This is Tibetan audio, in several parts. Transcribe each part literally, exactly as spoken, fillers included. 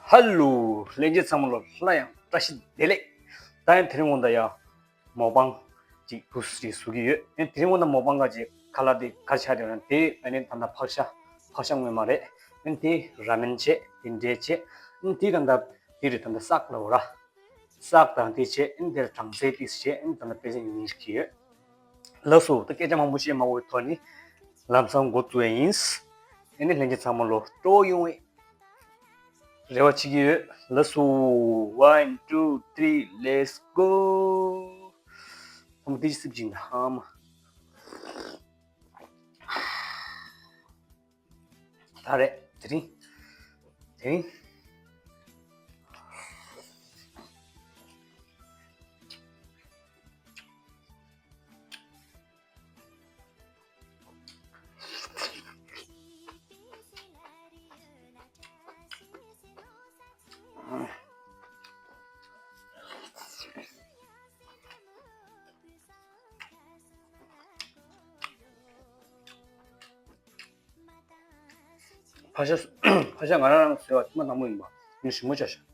ཧ་ལོ། ལྷན་རྒྱས་ཚང་མ་ལ་སླར་ཡང་བཀྲ་ཤིས་བདེ་ལེགས། ད་ཡང་དེ་རིང་དགོང་དག་ཡང་མོག་པང་ཅིག་འདུག་སེ་བཟོ་གི་ཡོད། ཡང་དེ་རིང་དགོང་དག་མོག་པང་ག་ཅིག་ཁ་ལག་དེ་ག་རེ་ཆགས་བསྡད་ཡོད་ན། དེ་ཨ་ནི་ད་ལྟ་ཕག་ཤ། ཕག་ཤ་དངོས་མ་རེད། ཨ་ནི་དེ་ར་མེན་བྱས། དེ་འབྲས་བྱས། ཨ་ནི་དེ་ད་ལྟ་དེ་རེད། ད་ལྟ་སག་ལབ་ར། སག་དང་དེ་བྱས། ཨ་ནི་དེར་གྲང་ཟས་ཏིས་བྱས། ཨ་ནི་ད་ལྟ་དཔེ་ཆ་ཉན་གྱི་ཡོད། ལགས་སོ། ད་སྐད་ཆ་མང་པོ་བཤད་མ་དགོས་པའི་ཐོག་ནས་ལམ་སང་འགོ་བཙུགས་ཡ་ཡིན། ཨ་ནི་ལྷན་རྒྱས་ཚང་མ་ལོ་སྤྲོ་ཡོང་བའི་རེ་བ་བྱེད་ཀྱི་ཡོད། ལགས་སོ། One, two, three, let's go. ཨ་མ་དེ་ཅི་སིབ་ཅིང་ཧ་མ། ད་རེད། དེ་རིང་། དེ་རིང་། ཕག་ཤ། ཕག་ཤ་ང་རང་རང་བཟོས་པ་ཐེངས་མ་དང་པོ་ཡིན་པ། ངས་ཞིམ་པོ་བྱས་ཤག་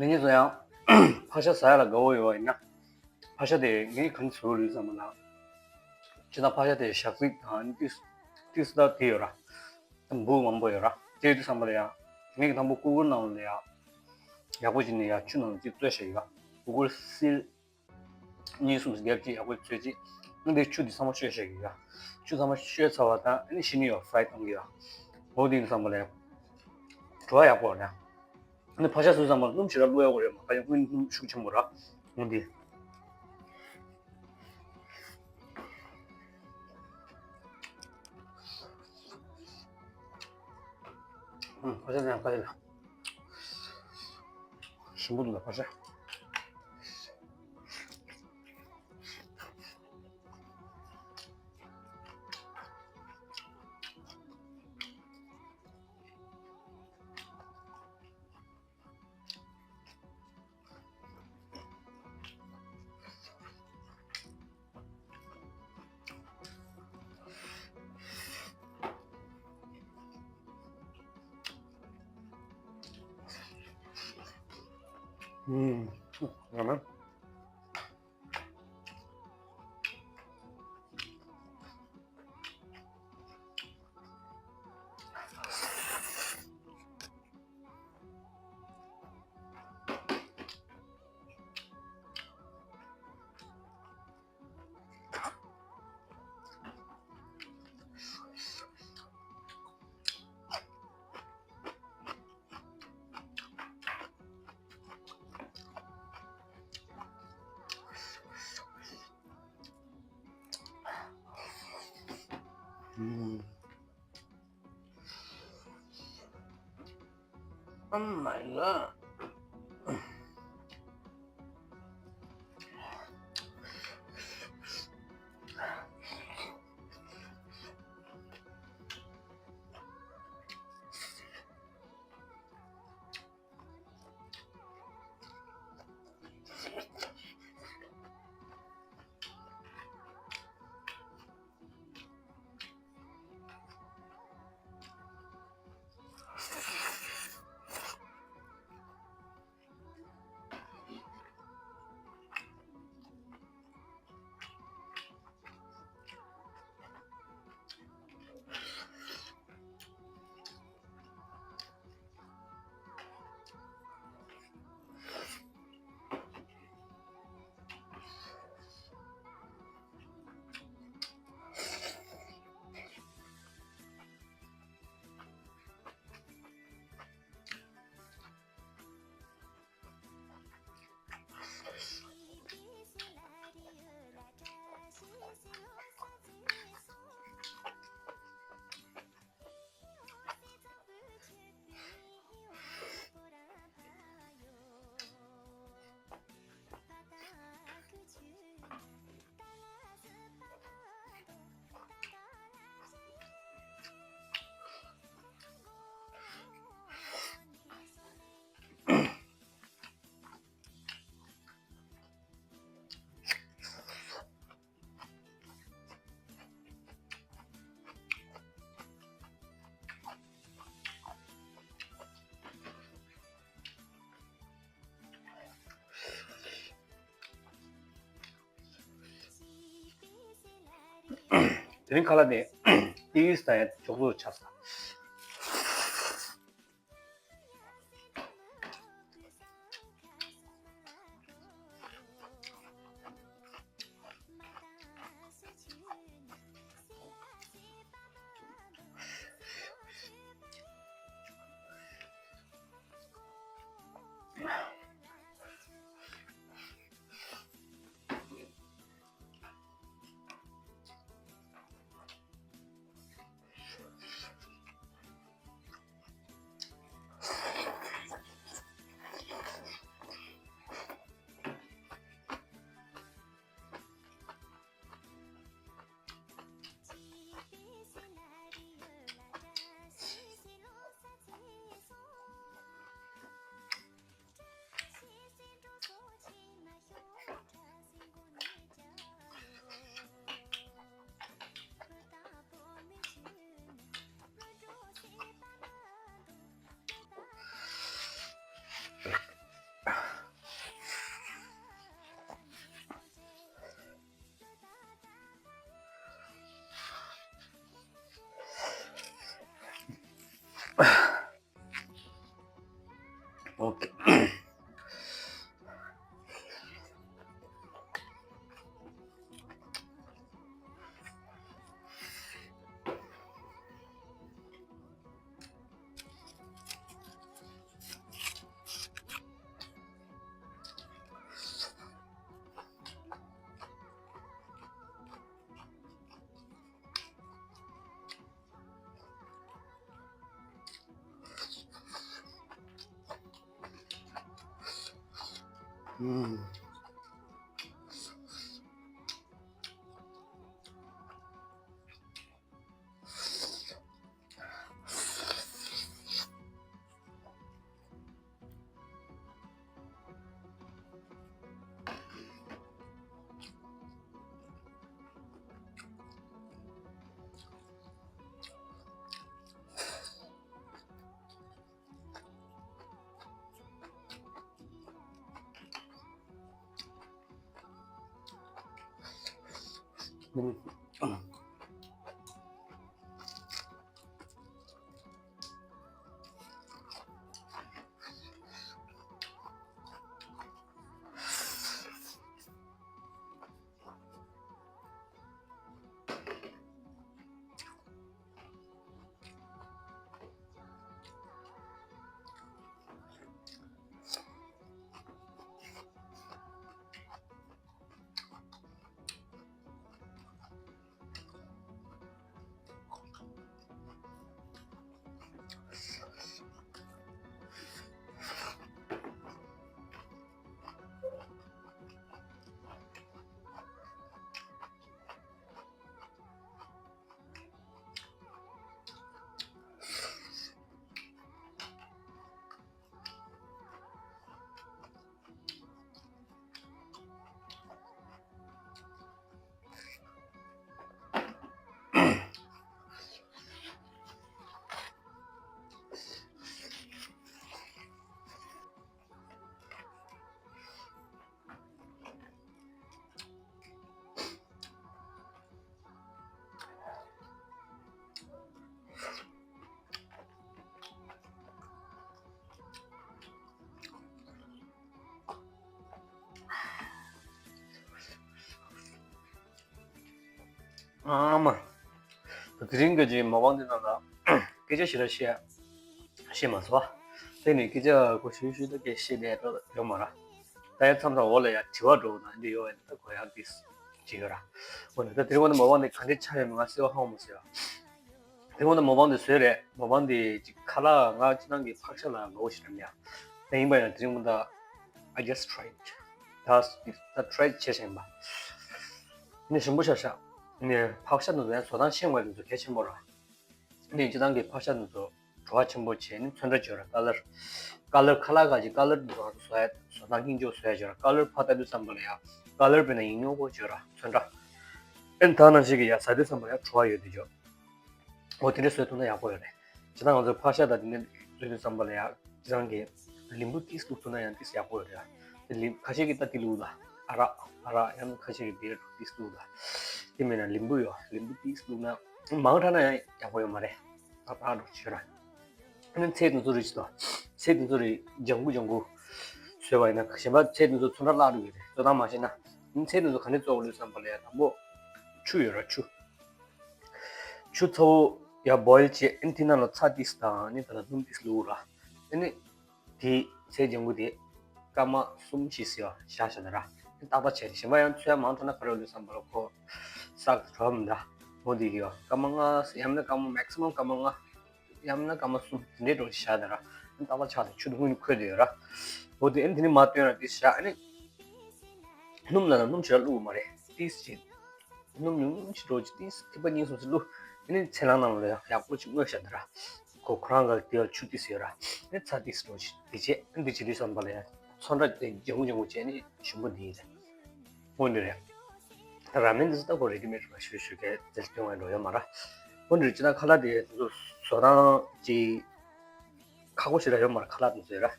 ལྷན་རྒྱས་ཚོ་ཡང་ཕག་ཤ་ཟ་ཡ་ལ་དགའ་བོ་ཡོད་པ་ཡིན་ན། ཕག་ཤ་དེ་ངས་གང་བཟོས་ལུས་བསམ་པ་ན། སྤྱིར་བཏང་ཕག་ཤ་དེ་ཞག་ཚིགས་དང་ཏིས་ཏིས་ད་དེ་ཡོད་ར། འབུ་མང་པོ་ཡོད་ར། དེ་ཡོད་དུས་ཙམ་པ་ལ་ཡང་། ངས་དང་པོ་ཀུ་ཀུར་ནང་ལ་ཡང་། ཡག་པོ་བྱས་ནས་ཡང་ཆུ་ནང་ལ་ཅིག་བཙོས་བཞག་ཡོད་ར། ཀུ་ཀུར་སིལ། གཉིས་གསུམ་བརྒྱབ་ཅིག་ཡག་པོ་བཙོས་ཅིག་ཨ་ནི་དེ་ཆུ་དེ་ཚང་མ་བཤོས་བཞག་གི་ཡོད། ཆུ་ཚང་མ་བཤོས་ཚར་བ་དང་ཨ་ནི་ཤིན་ནི་ཡོད་ཧྥ་རའི་གཏོང་གི་ཡོད། འོ་དེ་ཡིན་ཙམ་པ་ལ་བྲོ་བ་ཡག་པོ་རེད། ཨ་ནི་ཕག་ཤ་བཟོས་ཙམ་པ་ལ་སྣུམ་ཞེ་དྲག་བླུག་ཡག་དགོས་རེད་མ། ཕག་ཤ་ཀུན་སྣུམ་ཤུགས་ཆེན་པོ་ར། འོ་དེ། ཨུམ། ཕག་ཤ་ཡང་ཕག་ཤ་ལ། ཞིམ་པོ་འདུག་ལ་ཕག་ཤ། ཨུམ། ཡང་ན། ཨུམ། Oh my god. དེ་རིང་ཁ་ལག་དེ་ཏི་ཝི་ད་ཡང་ཅོག་ཙེ་ཆགས་སོང་། ཨོ་ཁེ། ཨུམ། ཨ་མ། དེ་རིང་གི་ཅིག་མོ་བང་འདི་ནང་ལ་སྐད་ཆ་ཞིག་ར་བཤད་བཤད་མ་སོང་བ། དེ་ནི་སྐད་ཆ་གོ་ཤུལ་ཤུལ་ད་སྐད་བཤད་བསྡད་ཡོད་མ་ར། ད་ཡ་མཚམས་མཚམས་འོག་ལ་ཡ་དྲི་བ་འགྲོ་ན་འདི་ཡོད་ཡ་ད་གོ་ཡ་འདི་ཅིག་ཡོད་ར། འོ་ན་ད་དེ་རིང་འོ་ན་མོ་བང་འདི་ག་འདྲས་ཆགས་ཡོད་མེད་ང་གསལ་བོ་ཧ་གོ་མ་སོང་ཡ། དེ་འོ་ན་མོ་བང་འདི་བཟོས་རེད། མོ་བང་འདི་ཅིག་ཁ་ལག་ང་ཅི་ནང་གི་ཕག་ཤ་ལ་དགའ་བོ་ཞིག་རེད་ཡ། དེ་ཡིན་པ་ཡང་དེ་རིང་འོ་ད། I just tried. ད་ད་try བྱས་ཤིང་པ། ནི་ཞིམ་པོ་ཤ་ཤ། ནི་ཕག་ཤ་ནི་ཡང་བཟོ་སྟངས་ཤེས་དགོས་དེ་ཚོ་གལ་ཆེན་པོ་ར། ནི་སྤྱི་བཏང་གི་ཕག་ཤ་ནི་ཚོ་བྲོ་བ་ཆེན་པོ་བྱས་ནི་ཚོན་ཁྲ་བྱོས་ར་ཀ་ལར། ཀ་ལར་ཁ་ལག་ཁ་ཅིག་ཀ་ལར་འདི་ཚོ་བཟོ་ཡ་བཟོ་སྟངས་སྙིང་རྗེ་བཟོ་ཡ་བྱོས་ར་ཀ་ལར་ཕ་ལྟ་དུས་ཙམ་པ་ལ་ཡ་ཀ་ལར་བེ་ན་ཡིན་ཉོ་གོ་བྱོས་ར་ཚོན་ཁྲ། ཨེན་ད་ནང་ཞིག་གི་ཡ་ཟ་དུས་ཙམ་པ་ལ་ཡ་བྲོ་བ་ཡོད་དེ་བྱོས། འོ་དེ་འདྲ་བཟོས་ཐུབ་ན་ཡག་པོ་ཡོད་རེད། བྱས་ན་ང་ཚོ་ཕག་ཤ་དང་དེ་འདྲ་བཟོས་དུས་ཙམ་པ་ལ་ཡ་ཁྱེད་རང་གིས་ལིམ་བུ་ཏིས་བླུགས་ཐུབ་ན་ཡང་ཏིས་ཡག་པོ་ཡོད་རེད། དེ་ལིམ་ཁ་ཤས་ཀྱིས་ད་ཏི་བླུགས་ལ་ཨ་རག་ཨ་རག་ཡང་ཁ་ཤས་ཀྱིས་བི་ཡར་ཏིས་བླུགས་ལ། དེ་མིན་ན་ལིམ་བུ་ཡོད། ལིམ་བུ་ཏིས་བླུགས་ན་མང་དྲགས་ན་ཡང་ཡག་པོ་ཡོད་མ་རེད། ཏག་ཏག་འགྲོ་ཆོག་ར། ཨ་ནི་ཚལ་དེ་ཚོ་རེ་ཅིག་དང་། ཚལ་དེ་ཚོ་རེ་ལྗང་གུ་ལྗང་གུ་བཟོས་པ་ཡིན་ན། གཞན་པ་ཚལ་དེ་ཚོ་ཚོན་ཁྲ་བརླག་འགྲོ་གི་རེད། བཟོ་སྟངས་མ་ཤེས་ན། ཨ་ནི་ཚལ་དེ་ཚོ་ག་ནས་བཙོ་དགོས་ལོས་བསམ་པ་ལ་ཡ། དང་པོ་ཆུ་ཡོད་ར། ཆུ། ཆུ་ཚ་བོ་ཡར་བོའིལ་བྱས། ཨ་ནི་དེ་ནང་ལ་ཚྭ་ཏིས་དང་། ཨ་ནི་ད་ལ་སྣུམ་ཏིས་བླུགས་ར། ཨ་ནི་དེ་ཚལ་ལྗང་གུ་དེ་སྐར་མ་གསུམ་བཞི་ཟེར་བ་བཞག་བཞག་ན་ར། ཏག་ཏག་བྱས། གཞན་པ་ཡང་ཚོད་མང་དྲགས་ན་ག་རེ་ཡོད་ལོས་བསམ་པ་ལ། ཁོ་སག་གྲོགས་མི་འདྲ། འོ་དེ་གི་ཡོད། སྐར་མ་ལྔ་ཡང་ན་སྐར་མ་maximum སྐར་མ་ལྔ། ཡང་ན་སྐར་མ་གསུམ་དེ་འདྲའི་འགྲོ་བཞག་ན་ར། ཏག་ཏག་ཆགས་ཏེ་ཆུ་དེ་སྔོན་ནས་ཁོལ་བསྡད་ཡོད་ར། འོ་དེ་ཨ་ནི་དེ་ནས་མར་བཏོན་ར། དེ་བཞག་ཨ་ནི་སྣུམ་ལ་ན་སྣུམ་ཞེ་དྲག་བླུགས་མ་རེད། ཏིས་ཅིག་སྣུམ་ཉུང་ཉུང་ཞིག་འགྲོ་ཅིག་ཏིས་ཐིགས་པ་གཉིས་གསུམ་ཞིག་བླུགས། ཨ་ནི་ཚལ་སླང་ནང་ལ་ཡག་པོ་ཅིག་བརྔོས་བཞག་ན་ར། ཁོ་ཁོ་རང་ག་དེ་ལ་ཆུ་ཏིས་ཡོད་ར། ཨ་ནི་ཚྭ་ཏིས་འགྲོ་ཅིག་དེ་བྱས། ཨ་ནི་དེ་བྱེད་དུས་བསམ་པ་ལ་ཡ་ཚོན་ཁྲ་དེ་ལྗང་གུ་ལྗང་གུ་བྱས་ནས་ཞིམ་པོ་འདི་ཡིན་རེད། འོ་འདི་རེད། ར་མེན་འདི་ཚོ་ལྟ་བུ་རེ་ཌི་མེཌ་ར། ཞུ་ཞུ་གས་དེ་སྟོན་བའི་འགྲོ་ཡོད་མ་ར། འོ་འདི་རེད། ཅི་ན་ཁ་ལག་དེ་ཚོ་བཟོ་སྟངས་ཅིག་ཁག་པོ་ཞེ་དྲག་ཡོད་མ་ར། ཁ་ལག་དེ་ཚོ་ར།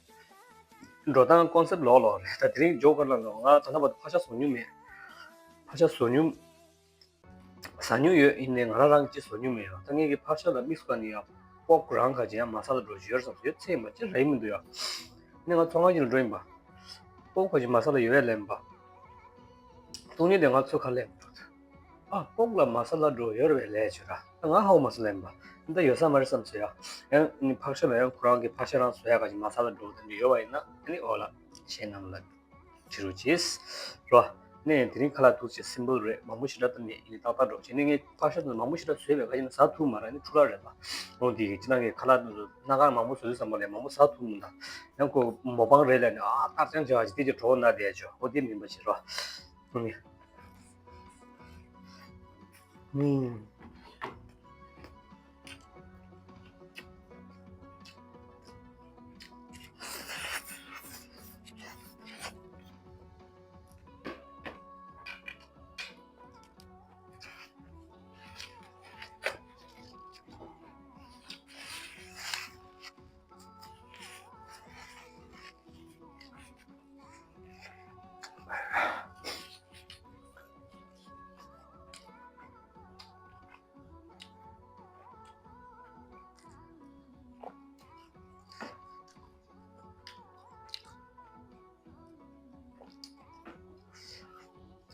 འགྲོ་སྟངས་ཀོན་སེབ་ལོག་ལོག་རེད། ད་དེ་རིང་ཇོ་ཀར་ལ་ལོག་ང་ད་ལྟ་བར་དུ་ཕག་ཤ་བཟོ་མྱོང་མེད། ཕག་ཤ་བཟོ་མྱོང་ཟ་མྱོང་ཡོད། ཡིན་ནའི་ང་རང་རང་གིས་བཟོ་མྱོང་མེད་ཡ། ད་ངེད་ཀྱི་ཕག་ཤ་ལ་དམིགས་སུ་བཀར་ནས་ཡ། པོག་རང་ག་ཅི་ཡང་མ་ས་ལ་འགྲོ་ཡོད་བསམ། ཡོད་ཚད་ཡིན་པ་ཅི་རེད་མི་འདུག་ཡ། ནི་ང་ཚོང་ཁང་ཅིག་ལ་འགྲོ་ཡིན་པ། པོག་ག་ཅི་མ་ས་ལ་ཡོད་ཡ་ལེན་པ། སྟོང་ཉིད་དེ་ང་ཚོ་ག་ལེན་པ། ཨ། པོག་ལ་མ་ས་ལ་འགྲོ་ཡོད་རེད་པས་ལས་བྱོས་ར། ད་ང་ཧ་གོ་མ་སོང་ལེན་པ། ད་ཡོད་ས་མ་རེད་བསམ་སོང་ཡ། ཡང་ནི་ཕག་ཤ་ལ་ཡང་ཁོ་རང་གི་ཕག་ཤ་རང་བཟོ་ཡ་ག་ཅི་མ་ས་ལ་འགྲོ་དེ་འདྲ་ཡོད་པ་ཡིན་ན། ཨ་ནི་འོ་ལ་ཁྱེད་རྣམས་ལ། བྱེད་རོགས་བྱེད། རོ། ནས་དེ་རིང་ཁ་ལག་ཐུགས་ཆེ་སིམ་པལ་རེད། མང་པོ་ཞེ་དྲག་བཏང་ནས་ཡིན་ནི་ཏག་ཏག་འགྲོ་བྱས་ནས། ངས་ཕག་ཤ་དང་མང་པོ་ཞེ་དྲག་བཟོས་པའི་ཁ་ཅིག་ན་ཟ་ཐུབ་མ་རེད། ནི་འཕྲུལ་ཁ་རེད་པ། འོ་དེ་ཅི་ན་ངས་ཁ་ལག་དུ་སྣ་ཁ་མང་པོ་བཟོས་བསམ་པ་ལས་མང་པོ་ཟ་ཐུབ་མི་འདུག་ཡང་ཁོ་མོ་པང་རེད་ལས་ནས་ཨ་སྟག་ཅང་བྱ་བ་ཞིག་དེ་ཅིག་གྲོགས་ན་བསྡད་ཆོག་འོ་དེ་མིན་པ་བྱེད་རོ། ཨུ་ནི། ཨུ།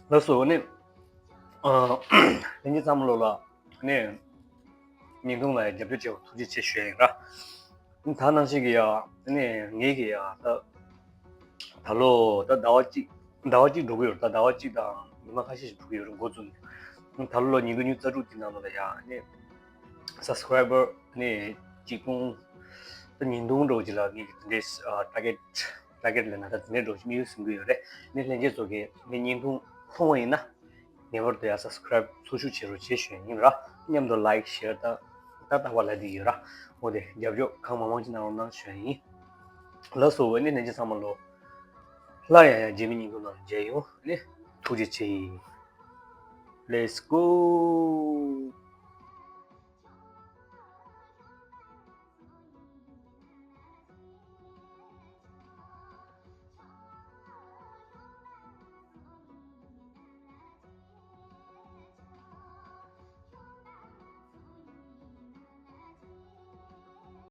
ལགས་སོ། ནི། ཨ། ལྷན་རྒྱས་ཚང་མ་ལོ་ལ། ནི། བརྙན་ཐུང་ལ་རྒྱབ་སྐྱོར་བྱས་པར་ཐུགས་རྗེ་ཆེ་ཞུ་ཡ་ཡིན་ར། ད་ནང་བཞིན་གྱི་ཡ། ནི་ངེད་ཀྱི་ཡ་ད། ད་ལོ་ད་ཟླ་བ་གཅིག་ཟླ་བ་གཅིག་འགྲོ་གི་ཡོད་རེད། ད་ཟླ་བ་གཅིག་དང་ཉི་མ་ཁ་ཤས་ཤིག་འགྲོ་གི་ཡོད་རེད། འགོ་བཙུགས་ནས། ད་ལོ་ལོ་ཉིས་སྟོང་ཉི་ཤུ་རྩ་དྲུག་དེ་ནང་ལོ་ལ་ཡ་ནི་སབ་སི་ཀ་རའི་བར་ནི་གཅིག་སྟོང་ད་ཉིས་སྟོང་འགྲོ་གི་ལ། ངེད་ཀྱི་དེ་འདྲའི་ཊར་གེཊ་ཊར་གེཊ་ལ་ན་ད་དེ་འདྲའི་འགྲོ་གི་མི་ཡོད་བསམ་གྱི་ཡོད་རེད། ནི་ལྷན་རྒྱས་ཚོ་གིས་ངའི་བརྙན་ཐུང་མཐོང་བ་ཡིན་ན། ངེས་པར་དུ་ཡང་སབ་སི་ཀ་རའིབ་ཚུར་ཞུགས་བྱེད་རོགས་བྱེད་ཞུ་ཡ་ཡིན་ར། མཉམ་དུ་ལའིཀ་ཤེར་དང་ད་ལྟ་བ་ལ་འདི་ཡོད་ར། འོ་དེ་རྒྱབ་སྐྱོར་གང་མང་མང་ཅིག་གནང་རོགས་གནང་ཞུ་ཡ་ཡིན། ལགས་སོ། འོ་ནི་ལྷན་རྒྱས་ཚང་མ་ལོ། སླར་ཡང་ཡང་རྗེས་མའི་བརྙན་ཐུང་ནང་མཇལ་ཡོང་། ནི་ཐུགས་རྗེ་ཆེ། Let's go.